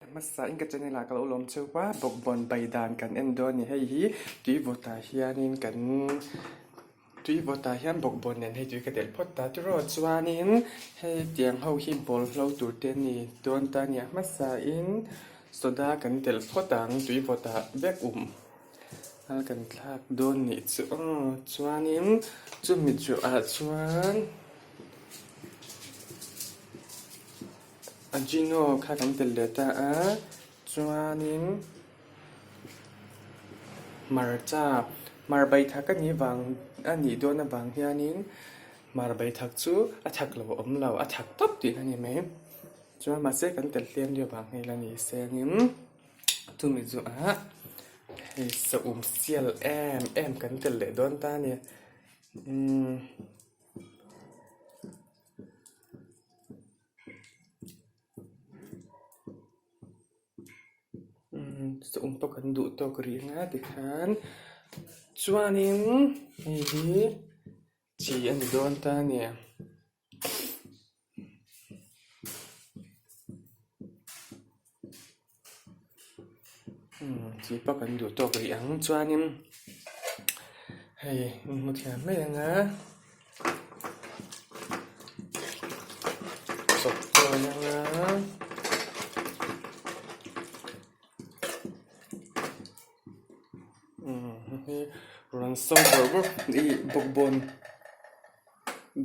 Hmasa in ka channel ah ka lo lawm cheu a, bawkbawn bai dan kan en dawn a ni. Hei hi tui vawtah hianin kan tui vawtah hian bawkbawn nen hei tui ka telh phawt ta tiraw chuanin hei tiang ho hi bawlhlo tur te a ni dawn ta a ni a. Hmasa in soda kan telh phawt ang tui vawtah vek um a kan thlak dawn nih chu aw chuanin chumi zawhah chuan. Ajino kha kan tel leh ta a, chuanin hmarcha, hmar baithak a nih vang a nih dawn avang hianin hmar baithak chu a thak lo a awm lo, a thak tawp tihna a ni mai. Chuan mahse kan tel hliam deuh vang hei la ni sengin chumi zuah hei saum sial em em kan tel leh dawn ta a ni. Umm. Saum pawh kan duh tawk rih ang a tikhan chuanin hei hi chi a ni dawn ta a ni. Chi pawh kan duh tawk rih ang chuanin hei in hmu thiam mai ang a chawp tawn ang a hei rawn so bawrh bawrh ih bawkbawn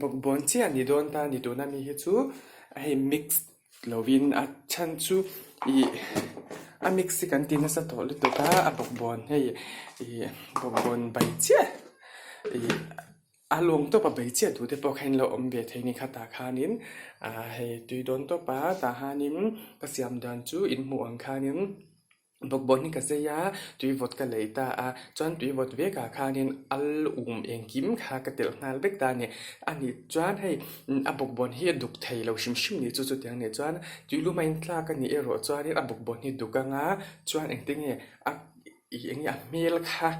bawkbawn chiah a ni dawn ta a ni tuna mi hi chu hei mix. Lovin a chhan chu ih a mix hi kan ti nasa tawh lutuk a a bawkbawn hei ih bawkbawn bai chiah ih a lawng tawp a bai chiah duh te pawh kha in lo awm ve thei ni kha tah khanin ah hei tui dawn tawp a tah hianin ka siam dan chu in hmuh ang khanin. Bawkbawn hi ka zei a, tui vawt ka lei ta a, chuan tui vawt vek ah khanin al um engkim kha ka telh nghal vek ta a ni. A nih chuan hei a bawkbawn hi a duk thei lo hrim hrim ni chu chutiang nih chuan tui lum a intlak a nih erawh chuanin a bawkbawn hi duk anga chuan engtin nge a ih eng nge a hmel kha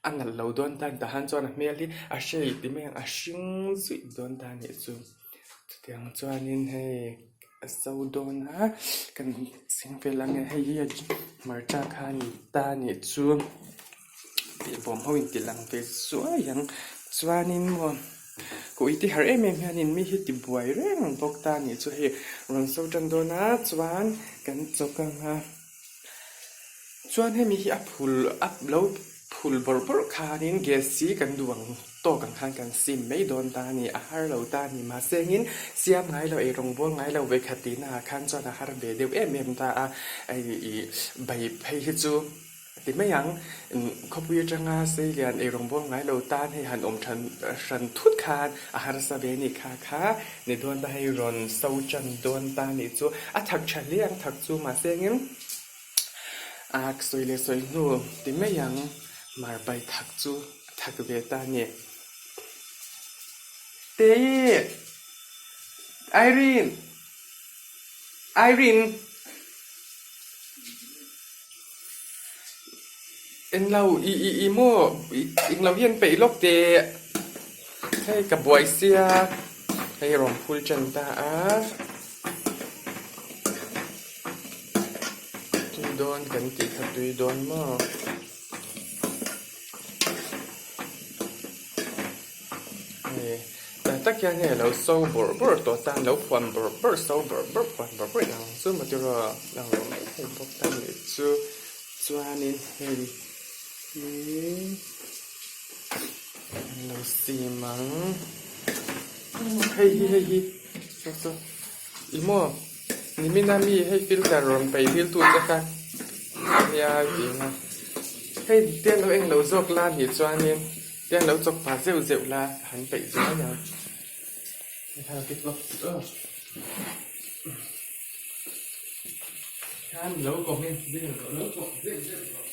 A nalh lo dawn ta tah hian chuan a hmel hi a hre ti mai ang a hring zuih dawn ta anih chu chutiang chuanin hei a so dawn a kan ching vel ang e hei hi hmarcha kha a ni ta anih chu behbawm ho in ti lang ve zuai ang chuanin maw ka ui ti harh em em hianin mi hi ti buai reng bawk ta anih chu hei rawn so tan dawn a chuan kan chawk ang a. Chuan hemi hi a phul a lo phul bawrh bawrh khanin gas hi kan duh ang tawk ang khan kan sim mai dawn ta a ni, a har lo ta a ni. Mahse engin siam ngai lo, eirawng bawl ngai lo vawikhat tihna ah khan chuan a har ve deuh em em ta a, ih bai phei hi chu ti mai ang. Khawpui atanga Seilian eirawng bawl ngai lo tan hei han awm than hran thut khan a harsa ve a ni kha kha ni dawn ta hei rawn so tan dawn ta a nih chu a thak tha hle ang thak chu mahse engin a sawi leh sawi hnu ti mai ang mar pai thak chu a thak ve ta a ni. Tei! Irene! Irene! Englo i i i maw englo hian peih lawk teh hei ka buai sia hei rawn phul tan ta a tui dawn kan tih kha tui dawn maw. Hei tak hian hei a lo so bawrh bawrh tawh tan lo phuan bawrh bawrh so bawrh bawrh phuan bawrh bawrh ang chu maw tiraw lang lo mai thei bawk ta nih chu chuanin hei hi an lo sim ang hei hi hei hi saw saw ih maw nimina mi hei filter rawn paih dil tu che kha nia tih a hei te an lo eng lo zawk la nih chuanin. Tiang lo chawk pah zeuh zeuh la ka han peih zuai ang. Khan lo comment vel rawh lo chawk zeuh zeuh rawh.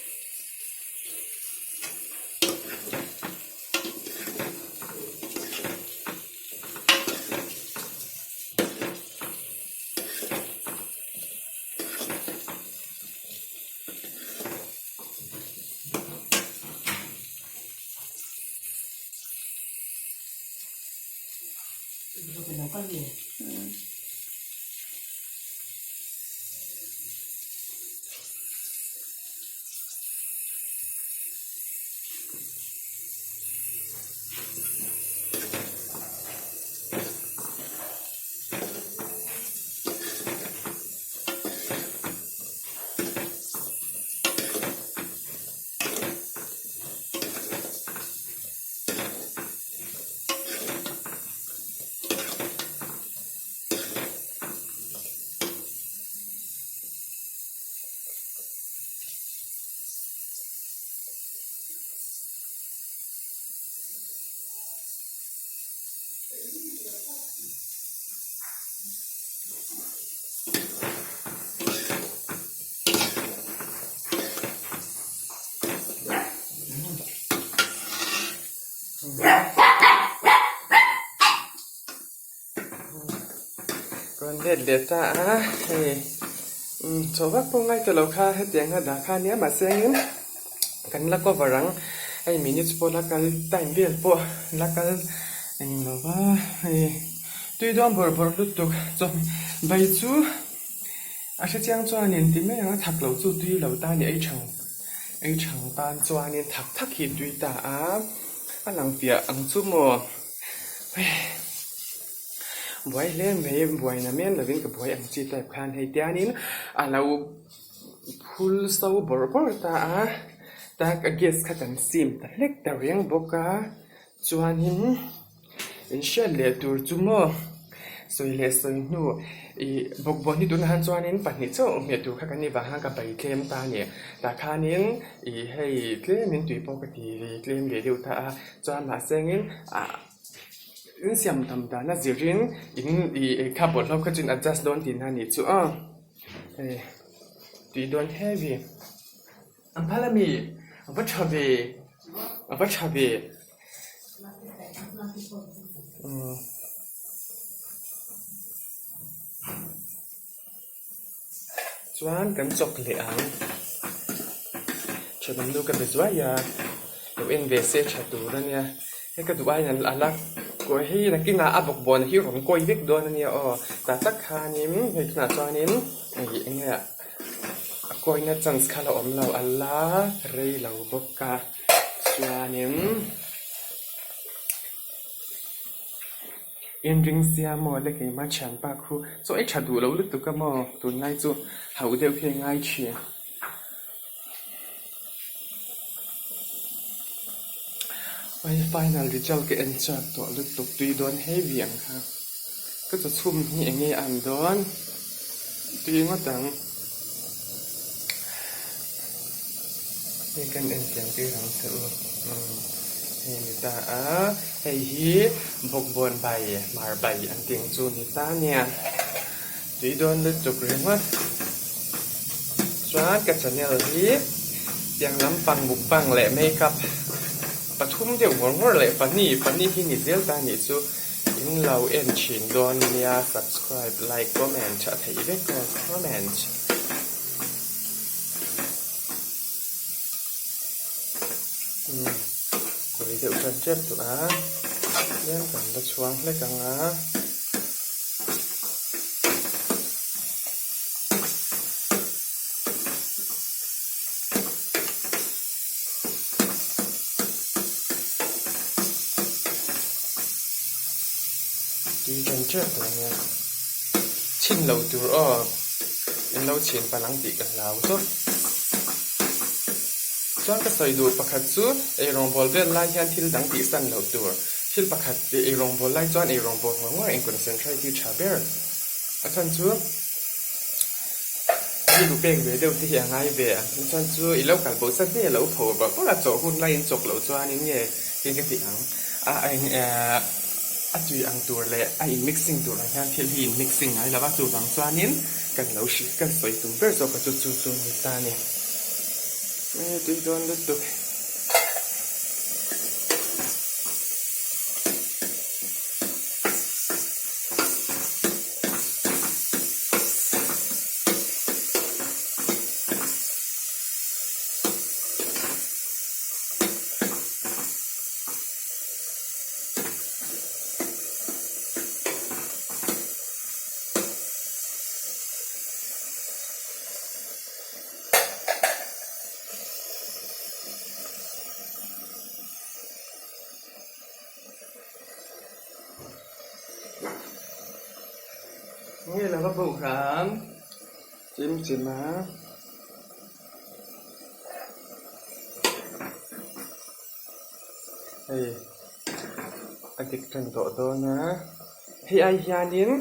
Rawn let leh ta a, hei umm chaw vak pawh ngai ta lo kha hetiang a dah kha ania mahse engin kan la cover ang hei minutes pawh la kal time vel pawh la kal eng lo va hei tui dawn bawrh bawrh lutuk chaw bai chu a hrechiang chuanin ti mai ang a thak lo chu tui lo ta a ni ei thang ei thang tan chuanin thak thak hi tui ta a a lang piah ang chu maw hei. Buai hle mai, buaina men lovin ka buai ang chi type khan hei tianin a lo phul so bawrh bawrh ta a, tak a gas kha kan sim ta hlek ta reng bawk a, chuanin in hriat leh tur chu maw sawi leh sawi hnu ih bawkbawn hi tunah hian chuanin pahnih chauh hmeh tur kha kan nih vang khan ka bei tlem ta a ni, tah khanin ih hei tlemin tui pawh ka ti tlem ve deuh ta a, chuan mahse engin ah. In siam tam dan a zirin in ih kha bawlhhlawh kha chu in adjust dawn tihna a nih chu aw hei tui dawn heavy an phal ami a va tha ve a va tha ve umm. Chuan kan chawk leh ang. Thenawm nu ka be zuai a, lo en ve se tha tur a nia. Hei ka duh aiin a la kawi hei nakinah a bawkbawn hi rawn kawi vek dawn a nia aw. Tah tak khanin hei tunah chuanin ih eng nge a kawina chance kha la awm lo a la rei lo bawk a chuanin. Inring sia maw le keimah thianpa khu chaw ei tha duh lo lutuk a maw tunlai chu hauh deuh khi a ngai thin. Hei final result ka en chak tawh lutuk tui dawn heavy ang kha ka chaw chhum hi eng nge a an dawn tui ngawt ang. Hei kan enchian tir ang che u hei ni ta a hei hi bawkbawn bai hmar bai an tih ang chu ni ta nia tui dawn lutuk ringawt chuan ka channel hi tiang lampang mukbang leh makeup pathum deuh ngawr ngawr leh pahnih pahnih hi ni zel ta nih chu in lo en thin dawn nia subscribe like comment a theih vek aw comment. Kawi deuh tan tep tawh a tlem kan la chhuang hlek ang a. Tui tan tep tawh ania chhin loh tur aw in lo chhin palh ang tih ka hlau tawp. Chuan ka sawi duh pakhat chu eirawngbawl vel lai hian thil dang tih san loh tur. Thil pakhat eirawngbawl lai chuan eirawngbawl ngawr ngawr in concentrate hi tha ber. A chhan chu rilru pek ve deuh te hi a ngai ve a. Chuan chu i lo kal bo chat hle a lo pho bawrh bawrh a chawh hun laiin chawk loh chuanin nge tin ka tih ang a a tui ang tur leh a in mixing tur ang hian thil hi in mixing ngai lo va chuvang chuanin kan lo hrilh kan sawi tum ber zawk a chu chu chu ni ta a ni. Tui dawn lutuk. Nge lo va buh hram chim chim a. Hei a dik tan tawh dawn a hei ai hianin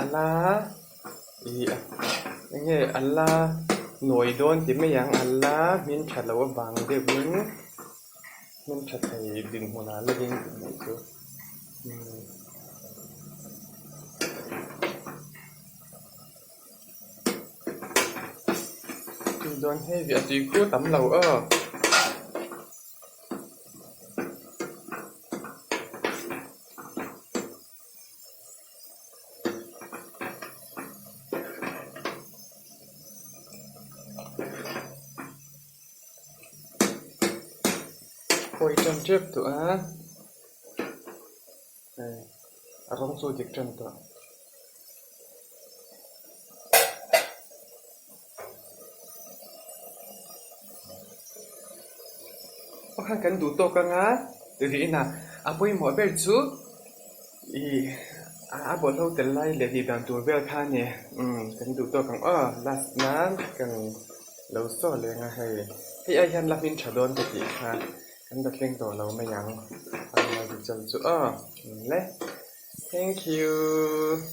a la ih eng nge a la nawi dawn ti mai ang a la hmin tha lo avang deuhin hmin tha thei dinhmunah la ding tih mai chu. Tui dawn hei ve a tui khu tam lo aw. Kawi ṭan ṭep tawh a, hei a rawng chu a dik ṭan tawh. Aw khan kan duh tawk anga rihna a pawimawh ber chu ih a bawlhlo tel lai leh tih dan tur vel kha a ni umm kan duh tawk ang aw last nan kan lo saw leng a hei hei ai hian la hmin tha dawn ka tih kha kan la thleng tawh lo mai ang a chal chu aw le thank you.